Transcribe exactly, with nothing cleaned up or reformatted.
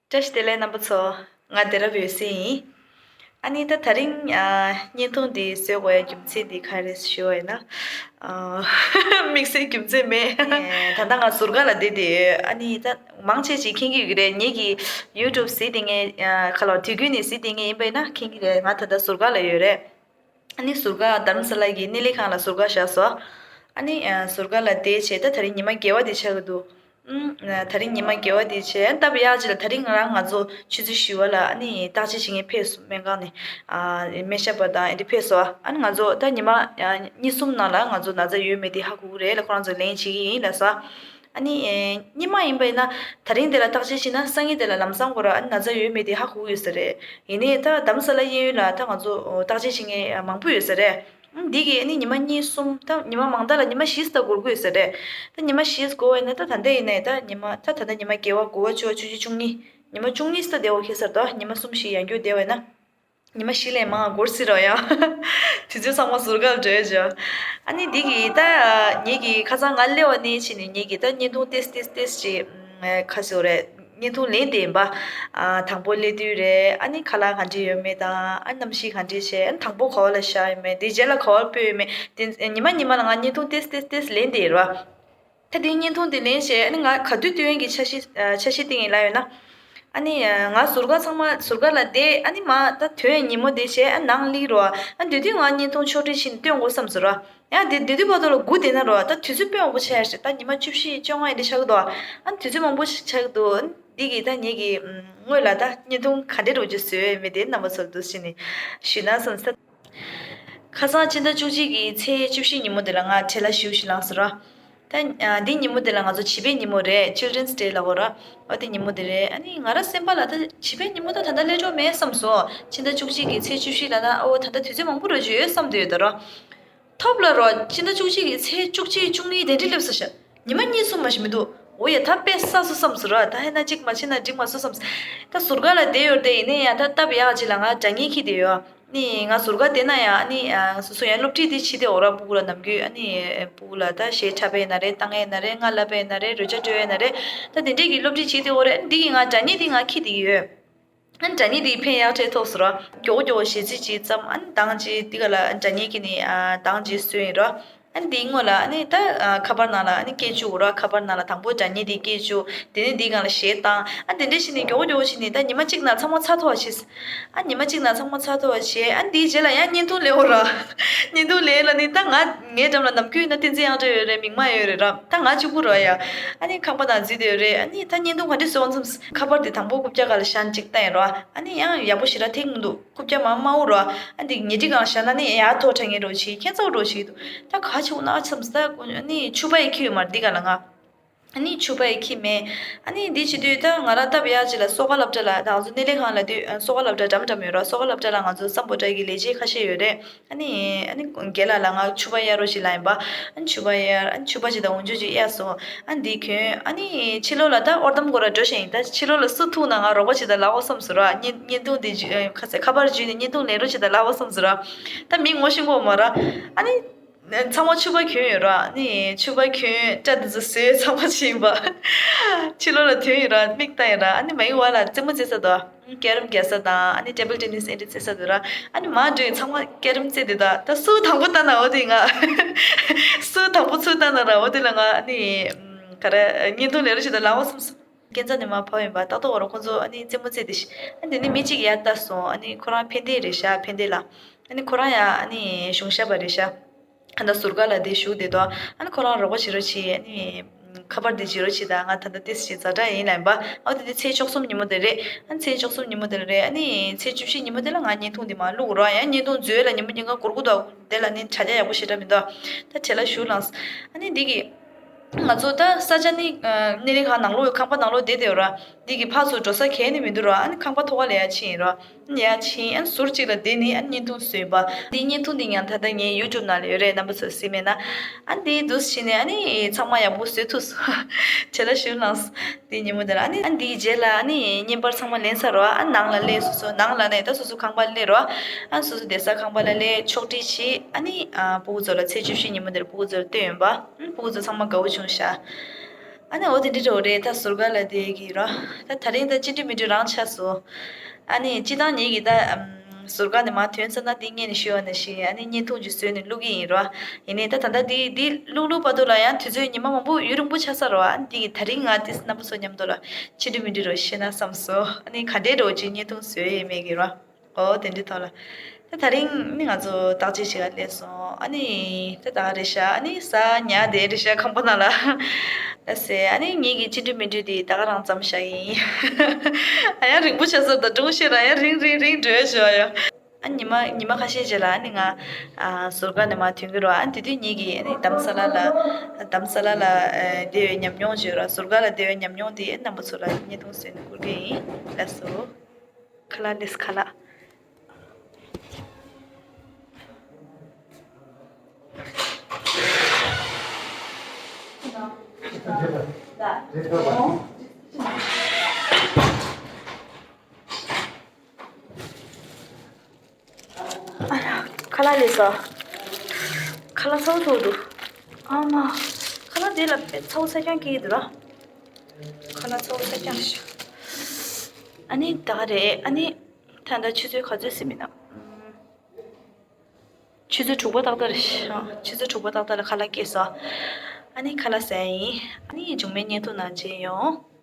བཀྲ་ཤིས་བདེ་ལེགས་རྣམ་པ་ཚོ། ང་བདེ་རབ་འོད་ཟེར་ཡིན། ཨ་ནི་ད་དེ་རིང་ཨ་བརྙན་ཐུང་འདི་བཟོ་དགོས་ཡ་རྒྱུ་མཚན་འདི་ག་རེ་ཞུ་བ་ཡིན་ན། ཨ་དམིགས་བསལ་རྒྱུ་མཚན་མེད། ཨེ་ད་ལྟ་ང་ཟུར་ཁ་ལ་བསྡད་དེ་ཡོད། ཨ་ནི་ད་མང་ཆེ་ཅིག་མཁྱེན་གྱི་ཡོད་ཀྱི་རེད། ངེད་ཀྱི་ཡུ་ཊུབ་གཟིགས་བསྡད་མཁན་ཨ་ག་ལ་དུས་རྒྱུན་ནས་གཟིགས་བསྡད་མཁན་ཡིན་པ་ཡིན་ན་མཁྱེན་གྱི་རེད། ང་ད་ལྟ་ཟུར་ཁ་ལ་ཡོད་རེད། ཨ་ནི་ཟུར་ཁ་རྡ་རམ་ས་ལ་གི་སྣེ་ལེན་ཁང་ལ་ཟུར་ཁ་བཞག་སོང་། ཨ་ནི་ཨ་ཟུར་ཁ་ལ་བསྡད་བྱས་ད་དེ་རིང་ཉི་མ་བརྒྱད་པ་དེ་ཆགས་ཀྱི་འདུག་ཨུམ། ཨ་དེ་རིང་ཉི་མ་བརྒྱད་པ་དེ་བྱས་སྟབས་ཡག་ཅིག་ལ་དེ་རིང་ང་རང་ང་ཚོ་ཆུ་ཚོད་བཞི་པ་ལ་ཨ་ནི་བརྟག་དཔྱད་བྱེད་མཁན་ཕེབས་སོང་། སྨན་ཁང་ནས་ཨ་སྨན་ཞབས་པ་དང་ཨེ་འདྲ་ཕེབས་སོང་། ཨ་ནི་ང་ཚོ་ད་ཉི་མ་ཨ་གཉིས་གསུམ་ནང་ལ་ང་ཚོ་ན་ཚ་ཡོད་མེད་དེ་ཧ་གོ་གི་རེད་ལ། ཁོ་རང་ཚོ་ལན་བྱེད་ཀྱི་ཡིན་ལབ་སོང་། ཨ་ནི་ཨེ་སྔོན་མ་ཡིན་པ་ཡིན་ན་དེ་རིང་དེ་ལ་བརྟག་དཔྱད་བྱས་ན་སང་ཉིན་དེ་ལ་ལམ་སང་ཁོ་རང་ཨ་ནི་ན་ཚ་ཡོད་མེད་དེ་ཧ་གོ་གི་ཡོད་ས་རེད། ཡིན་ནའི་ད་རྡ་རམ་ས་ལ་གཡས་གཡོན་ལ་ད་ང་ཚོ་བརྟག་དཔྱད་བྱེད་མཁན་མང་པོ་ཡོད་ས་རེད། ཨ་འདི་གི་ཨ་ནི་ཉི་མ་གཉིས་གསུམ་ད་ཉི་མ་མང་མཐའ་ལ་ཉི་མ་བཞི་ཙམ་འགོར་གི་ཡོད་ས་རེད། ད་ཉི་མ་བཞི་འགོར་བ་ཡིན་ན་ད་ད་ལྟ་ཡིན་ནའི་ད་ཉི་མ་ད་ད་ལྟ་ཉི་མ་བརྒྱད་པ་དགུ་པ་བཅུ་པ་བཅུ་གཅིག་བཅུ་གཉིས་ཉི་མ་བཅུ་གཉིས་ཙམ་བསྡད་པ་ཁེལ་ས་རེད། ད་ཉི་མ་གསུམ་བཞི་ཡང་བསྐྱར་བསྡད་པ་ཡིན་ན། ཉི་མ་བཞི་ལས་མང་བ་འགོར་སྲིད་རོགས་ཡ། དུས་ཚོད་ཚང་མ་ཟུར་བཀག་འགྲོ་ཡ་བྱོས། ཨ་ནི་འདི་གི་ད་ངེད་ཀྱི་ཁ་སང་ང་སླེབས་པ་ནས་ཕྱིན་ནས་ངེད་ཀྱི་ད་བརྙན་ཐུང་ཏོག་ཙམ་ཏོག་ཙམ་ཅིག་ཨ་ཁ་ཟེར་རེད། བརྙན་ཐུང་ལེན་བསྡད་ཡིན་པ། ཨ་དང་པོ་སླེབས་དུས་རེད། ཨ་ནི་ཁ་ལག་ག་འདྲ་ཡོད་མེད་དང་ཨ་གནམ་གཤིས་ག་འདྲ་བྱས། ཨ་ནི་དང་པོ་ག་བ་ལ་བཞག་ཡོད་མེད། དེ་རྗེས་ལ་ག་བ་སྤོས་ཡོད་མེད། དེ་ཉི་མ་ཉི་མ་ལ་ང་བརྙན་ཐུང་ཏོག་ཙམ་ཏོག་ཙམ་ལེན་བསྡད་ཡིན་ར། ད་དེའི་བརྙན་ཐུང་དེ་ལེན་བྱས་ཨ་ནི་ང་ག་དུས་སྟོན་གྱི་འཆར་གཞི་ཨ་འཆར་གཞི་བཏིང་ཡིན་ལབ་ཡོད་ན། ཨ་ནི་ང་ཟུར་ཁ་ཚང་མ་ཟུར་ཁ་ལ་བསྡད། ཨ་ནི་མ་ད་དོན་ཉིན་མོ་དེ་བྱས་ཨ་ནང་སླེབས་རོགས། ཨ་དེ་དུས་ང་བརྙན་ཐུང་ཕྱོགས་སྒྲིག་བྱས་ནས་སྟོན་དགོས་བསམ་ཟེར་རོགས། ཡང་དེ་དེ་དུས་བར་དུ་ལ་སྒུག་བསྡད་ན་རོགས། ད་དུས་ཚོད་དཔེ་མང་པོ་ཆགས་ཡ་ཞིག་ད་ཉི་མ་བཅུ་བཞི་བཅོ་ལྔ་ཡིན་དེ་ཆགས་ཀྱི་འདུག་ཨ་དུས་ཚོད་མང་པོ་ཞིག་ཆགས་ཀྱི་འདུག་འདི་གི་ད་ངེད་ཀྱི་སྔོན་ལ་ད་བརྙན་ཐུང་ག་འདྲའི་རོགས་ཀྱི་བཟོས་ཡོད་མེད་དེ་རྣམ་པ་ཚོར་འདུག་བྱས་ནས་ཞུས་ན་བསམ་ས། ཁ་སང་ཕྱི་ཟླ་བཅུ་གཅིག་གི་ཚེས་བཅུ་བཞི་ཉིན་མོ་དེ་ལ་ང་བྲེལ་བ་ཞེ་པོ་ཞིག་ལངས་སོང་ར། ད་ཨ་འདི་ཉིན་མོ་དེ་ལ་ང་ཚོ་བྱིས་པའི་ཉིན་མོ་རེད། Children's Day ལབ་དགོས་ར། ཨོ་དེ་ཉིན་མོ་དེ་རེད། ཨ་ནི་ང་རང་སེམས་པ་ལ་ད་བྱིས་པའི་ཉིན་མོ་ད་ད་ལྟ་སླེབས་འགྲོ་མེད་བསམ་སོང་། ཕྱི་ཟླ་བཅུ་གཅིག་གི་ཚེས་བཅུ་བཞི་ལ་ད་ཨོ་ད་ལྟ་དུས་ཚོད་མང་པོ་རེད་ཅིག་ཡོད་བསམ་བསྡད་ཡོད་ད་ར། ཐོབ་ལ་རོ། ཕྱི་ཟླ་བཅུ་གཅིག་གི་ཚེས་བཅུ་གཅིག་བཅུ་གཉིས་དེ་འདྲ་སླེབས་ས་ཤག་ཉི་མ་གཉིས་གསུམ་མ་ཞིག་མི་འདུག་འོ་ཡ་ད་དཔེ་བསགས་སོང་བསམ་སོང་ར། ད་ཧེ་ན་གཅིག་མ་ཕྱིན་ན་འགྲིག་མ་སོང་བསམ་སོང་། ད་ཟུར་ཁ་ལ་བསྡད་ཡོད་དེ་ཡིན་ནའི་ཡང་ད་སྟབས་ཡག་ཅིག་ལ་ང་སྒྲ་སྙན་འཁྱེར་བསྡད་ཡོད། ནི་ང་ཟུར་ཁ་བསྡད་ན་ཡང་ནི་སོ་སོ་ཡང་སློབ་ཁྲིད་དེ་བྱེད་དེ་འོ་ར། སྤུ་གུ་ལ་ནམ་རྒྱུན་ནི་སྤུ་གུ་ལ་ད་གཞས་འཁྲབ་པ་ཡིན་ན་རེད། བཏང་ཡ་ཡིན་ན་རེད། རྔ་ལབ་པ་ཡིན་ན་རེད། རོལ་ཆ་དཀྲོལ་ཡ་ཡིན་ན་རེད། ད་དེ་འདྲས་ཀྱི་སློབ་ཁྲིད་བྱེད་དེ་འོ་ར། འདི་གི་ང་སྒྲ་སྙན་འདི་ང་འཁྱེར་བསྡད་ཀྱི་ཡོད། ཨ་ནི་སྒྲ་སྙན་འདི་ཕན་ཡག་ཐེབས་ཐུབ་སོང་ར། མགྱོགས་མགྱོགས་གཞས་ཚིག་ཅིག་བརྩམས། ཨ་ནི་གདངས་ཅིག་འདི་ག་ལ་སྒྲ་སྙན་གྱི་ནི་གདངས་ཅིག་བཟོས་ཡིན་ར། ཨ་ནི་འདིའི་སྔོན་ལ་ཨ་ནི་ད་ཨ་ཁ་པར་ནང་ལ་ཨ་ནི་སྐད་བཅུག་ར། ཁ་པར་ནང་ལ་དང་པོ་སྒྲ་སྙན་འདི་སྐད་བཅུག་དེ་ནས་འདིའི་སྒང་ལ་གཞས་བཏང་། ཨ་དེ་འདྲས་བྱས་ནས་མགྱོགས་མགྱོགས་བྱས་ནས་ད་ཉི་མ་གཅིག་ནང་ཚང་མ་ཚར་ཐུབ་པ་བྱས། ཨ་ཉི་མ་གཅིག་ནང་ཚང་མ་ཚར་ཐུབ་པ་བྱས། ཨ་འདིའི་རྗེས་ལ་ཡང་བརྙན་ཐུང་ལེན་འོ་ར། བརྙན་ཐུང་ལེན་ལ་ནི་ད་ང་ངའི་འགྲམ་ལ་ནམ་རྒྱུན་ཡིན་ན་བསྟན་འཛིན་དབྱངས་སྒྲོན་ཡོད་རེད། མིག་དམར་ཡོད་རེད་ར། ད་ང་གཅིག་པུ་ར་ཡ། ཨ་ནི་ཁང་པ་ནང་འཛུལ་བསྡད་ཡོད་རེད། ཨ་ནི་ད་བརྙན་ཐུང་ག་འདྲས་བཟོས་འོང་བསམ། ཁ་པར་དེ་དང་པོ་རྐུབ་བཀྱག་སྒང་ལ་བཞག་ཅིག་བཏང་ཡིན་ར། ཨ་ནི་ཡང་ཡག་པོ་ཞེ་དྲག་ཐེག་མི་འདུག་རྐུབ་བཀྱག་མར་དམའ་བོ་ར། ཨ་འདི་ཉལ་ཁྲི་སྒང་ལ་བཞག་ན་ནི་ཡར་ཐོག་དྲན་ངེས་རོ་བྱེད། ཁྱད་མཚར་རོ་བྱེད་འདུག་ད་ག་བྱེད་འོང་ན་བསམ་ས། ཨ་ནི་ཕྱུ་པ་ཡི་ཁྱི་ཡོད་མ་རེད་འདི་ག་ལ་ང་། ཨ་ནི་ཕྱུ་པ་ཡི་ཁྱི་མེད། ཨ་ནི་འདི་བྱེད་དུས་ད་ང་རང་སྟབས་ཡག་ཅིག་ལ་སོ་ཁ་སློབ་གྲྭ་ལ། ད་ང་ཚོ་སྣེ་ལེན་ཁང་ལ་དུས་སོ་ཁ་སློབ་གྲྭ་འགྲམ་འགྲམ་ཡོད་ར། སོ་ཁ་སློབ་གྲྭ་ལ་ང་ཚོ་སམ་བྷོ་ཊ་གི་ལས་བྱེད་ཁ་ཤས་ཡོད་རེད། ཨ་ནི་ཨ་ནི་རྒན་ལགས་ལ་ང་ཕྱུ་པ་གཡར་རོགས་ཞེས་ལབ་ཡིན་པ། ཨ་ནི་ཕྱུ་པ་གཡར། ཨ་ནི་ཕྱུ་པ་ཅིག་དང་འོག་འཇུག་ཅིག་གཡར་སོང་། ཨ་ནི་འདི་གྱོན། ཨ་ནི་ཕྱི་ལོགས་ལ་ད་ཨོར་དམ་སྐོར་ལ་འགྲོ་བཞིན་ཡིན། ད་ཕྱི་ལོགས་ལ་སུ་ཐུག་ན་ང་རོགས་པ་ཅིག་དང་ལབ་དགོས་བསམ་སོང་ར། བརྙན་བརྙན་ཐུང་འདི་བརྒྱུད་ཁ་ས་ཁ་པར་བརྒྱུད་ནས་བརྙན་ཐུང་ལེན་རོགས་ཅིག་དང་ལབ་དགོས་བསམ་སོང་ར། ད་མི་ངོ་ཤེས་ཀྱི་ཡོད་མ་རེད། ཨ་ནི་ཚང་མ་ཕྱུ་པ་གྱོན་ཡོད་ར། ཨ་ནི་ཕྱུ་པ་གྱོན། སྐྲ་འདི་ཚོ་བཟོས་ཚང་མ་ཕྱིན་པ། ཕྱི་ལོགས་ལ་ཐོན་ཡོད་ར། མིག་བལྟ་ཡོད་ར། ཨ་ནི་མ་ཡི་བ་ལ་རྩེད་མོ་རྩེ་ས་འདུག་ཀེ་རམ་རྒྱག་ས་དང་ཨ་ནི་ཊེ་བལ་ཊེ་ནིས་ཨེ་འདྲ་རྩེ་ས་འདུག་ར། ཨ་ནི་མར་འགྲོ་ཡིན་ཚང་མ་ཀེ་རམ་རྩེ་འདུག་ད་ད་སུ་དང་པོ་བལྟ་ན་འོ་དེ་ང་། སུ་དང་པོ་ཚུར་བལྟ་ན་ར་འོ་དེ་ལ་ང་ཨ་ནི་ག་རེ་བརྙན་ཐུང་ལེན་རོགས་ཞེས་ད་ལབ་དགོས་བསམ་སོང་། ཁྱེད་ཚོ་ནས་མར་བབས་ཡིན་པ་ཏག་ཏག་འོ་ར། ཁོང་ཚོ་ཨ་ནི་རྩེད་མོ་རྩེ་དེ་ཤི། ཨ་དེ་ནི་མི་གཅིག་ཡར་ལྟ་སོང་། ཨ་ནི་ཁོ་རང་ཕན་བདེ་རེད་ཤག་ཕན་བདེ་ལགས། ཨ་ནི་ཁོ་རང་ཡང་ཨ་ནི་གཞུང་ཞབས་པ་རེད་ཤག་ཨ་ད་ཟུར་ཁ་ལ་དེ་བཞུགས་བསྡད་དོ། ཨ་ནི་ཁོ་རང་རོགས་པ་བྱེད་རོགས་བྱེད། ཨ་ནི་ཁ་པར་དེ་བརྗེ་རོགས་བྱེད་དང་། ང་ད་ལྟ་ཏོག་ཙམ་ཛ་དྲག་ཡིན་ལབ་ཡིན་པ། ཨ་དེ་དེ་ཚེས་བཅུ་གསུམ་ཉིན་མོ་དེ་རེད། ཨ་ནི་ཚེས་བཅུ་གསུམ་ཉིན་མོ་དེ་ལ་རེད། ཨ་ནི་ཚེས་བཅུ་བཞི་ཉིན་མོ་དེ་ལ་ང་བརྙན་ཐུང་དེ་མར་བླུགས་རོགས། ཡང་བརྙན་ཐུང་མཛོད་ལ་ཉིན་མོ་ཉིན་གང་འགོར་གི་འདུག་དེ་ལ་ནི་དྲ་རྒྱ་ཡག་པོ་ཞེ་དྲག་མི་འདུག་ད་བྲེལ་བ་ཞེ་པོ་ལངས། ཨ་ནི་འདི་གི་ང་ཚོ་ད་ས་ཆ་ནི་ཨ་སྣེ་ལེན་ཁང་ནང་ལོགས་ཁང་པ་ནང་ལོགས་བསྡད་བསྡད་ཡོད་ར། འདི་གི་ཕར་ཚུར་འགྲོ་ས་གང་ནི་མི་འདུག་ར། ཨ་ནི་ཁང་པ་ཐོག་ཁ་ལ་ཡར་ཕྱིན་ཡིན་ར། ཨ་ནི་ཡར་ཕྱིན། ཨ་ནི་ཟུར་གཅིག་ལ་བསྡད་ནས་ཨ་ནི་བརྙན་ཐུང་བཟོས་ཡིན་པ། འདིའི་བརྙན་ཐུང་འདི་ཡང་ད་ལྟ་ངའི་ཡུ་ཊུབ་ནང་ལ་ཡོད་རེད། རྣམ་པ་ཚོས་གཟིགས་མེད་ན། ཨ་ནི་འདི་འདུག་སེ་བྱས་ནས་ཨ་ནི་ཚང་མ་ཡག་པོ་བཟོས་ཐུབ་སོང་། བྲེལ་བ་ཞེ་པོ་ལངས་སོང་། དེ་ཉིན་མོ་དེ་ལ་ཨ་ནི་ཨ་ནི་འདིའི་རྗེས་ལ་ཨ་ནི་བརྙན་པར་ཚང་མ་ལེན་ཚར་རོ། ཨ་ནི་ནང་ལ་སླེབས། སོ་སོ་ནང་ལ་ནས་ད་སོ་སོ་ཁང་པ་སླེབས་རོ། ཨ་ནི་སོ་སོ་བསྡད་ས་ཁང་པ་ལ་སླེབས། ཕྱོགས་སྒྲིག་བྱས། ཨ་ནི་ཨ་སྤུ་གུ་ཚོ་ལ་ཚེས་བཅུ་བཞི་ཉིན་མོ་དེར་སྤུ་གུ་ཚོ་ལ་སྟོན་ཡོད་པ། ཨ་ནི་སྤུ་གུ་ཚོ་ཚང་མ་དགའ་བོ་བྱུང་ཤག་ཨ་ནི་འོ་དེ་འདྲ་འགྲོ་རེད། ད་ཟུར་ཁ་ལ་དེ་གི་རོ། ད་ད་རིང་ད་ཅི་འདྲ་མི་འདྲ་རང་ཆགས་སོང་། ཨ་ནི་སྤྱི་བཏང་ངེད་ཀྱི་ད་ཨམ། ཟུར་ཁ་ནས་མར་ཐོན་ཚར་ན་འདི་སྔོན་ནས་ཞུས་པ་ནང་བཞིན་ཨ་ནི་བརྙན་ཐུང་ཅིག་བཟོས་ནས་བླུག་གི་ཡིན་རོ། ཡིན་ནའི་ད་ད་ལྟ་འདི་འདི་བླུག་བླུག་བར་དུ་ལ་ཡང་དུས་ཚོད་ཉི་མ་མང་པོ་ཡུན་རིང་པོ་ཆགས་ས་རོ། ཨ་ནི་འདི་གི་ད་རིང་ང་ཏིས་རྣམ་པ་ཚོ་མཉམ་དུ་ལ་ཅི་འདྲ་མི་འདྲ་རོ་བཤད་ན་བསམ་སོང་། ཨ་ནི་ག་འདྲའི་རོ་ཅིག་བརྙན་ཐུང་བཟོས་ཡས་མེད་ཀྱི་རོ། ཨོ་དེ་འདྲའི་ཐོག་ལ། ད་ད་རིང་ནི་ང་ཚོ་བརྟག་དཔྱད་བྱེད་ག་སླེབས་སོང་། ཨ་ནི་ད་ད་ག་རེད་ཤག་ཨ་ནི་ཟ་ཉལ་དེ་རེད་ཤག་ཁང་པ་ནང་ལ། ལ་སེ་ཨ་ནི་ངེད་ཀྱི་ཅི་འདྲ་མི་འདྲ་དེ་ད་ག་རང་བརྩམས་བཞག་ཡིན། ཨ་ཡང་རིང་པོ་ཆགས་སོང་། ད་སྒྲུང་བཤད་ར་ཡང་རིང་རིང་རིང་འགྲོ་ཡ་ཞོ་ཡ། ཨ་ཉི་མ་ཉི་མ་ཁ་ཤས་རྗེས་ལ་ཨ་ནི་ང་ཨ་ཟུར་ཁ་ནས་མར་ཐོན་གྱི་རོ། ཨ་དེ་དུས་ངེད་ཀྱི་ཨ་ནི་དྷ་རམ་ས་ལ་ལ་དྷ་རམ་ས་ལ་ལ་ཨ་བསྡད་པའི་ཉམས་མྱོང་བརྗོད་ར། ཟུར་ཁ་ལ་བསྡད་པའི་ཉམས་མྱོང་དེ་རྣམ་པ་ཚོ་ལ་བརྙན་ཐུང་བཟོས་ནས་བསྐུར་གྱི་ཡིན། ལགས་སོ། ཁ་ལག་ལས་ཁ་ལག་ཨ་ཡ། ཁ་ལག་ལས་སོ། ཁ་ལག་ཚ་བོ་ཐུག་འདུག་ཨ་མ། ཁ་ལག་དེ་ལ་དཔེ་ཚ་བོ་ཚ་རྐྱང་སྐྱེ་གི་འདུག་ར། ཁ་ལག་ཚ་བོ་ཚ་རྐྱང་ཞིག་ཨ་ནི་ད་ག་རེད། ཨ་ནི་ད་ལྟ་ཆུ་ཚོད་ག་ཚོད་ཟིན་མིན་ན། ཆུ་ཚོད་དྲུག་པ་ཏག་ཏག་རེད། ཆུ་ཚོད་དྲུག་པ་ཏག་ཏག་ལ་ཁ་ལག་སྐྱེས་སོང་། ཨ་ནི་ཁ་ལག་ཟ་ཡིན། ཨ་ནི་མཇུག་མའི་བརྙན་ཐུང་ནང་མཇལ་ཡོང་།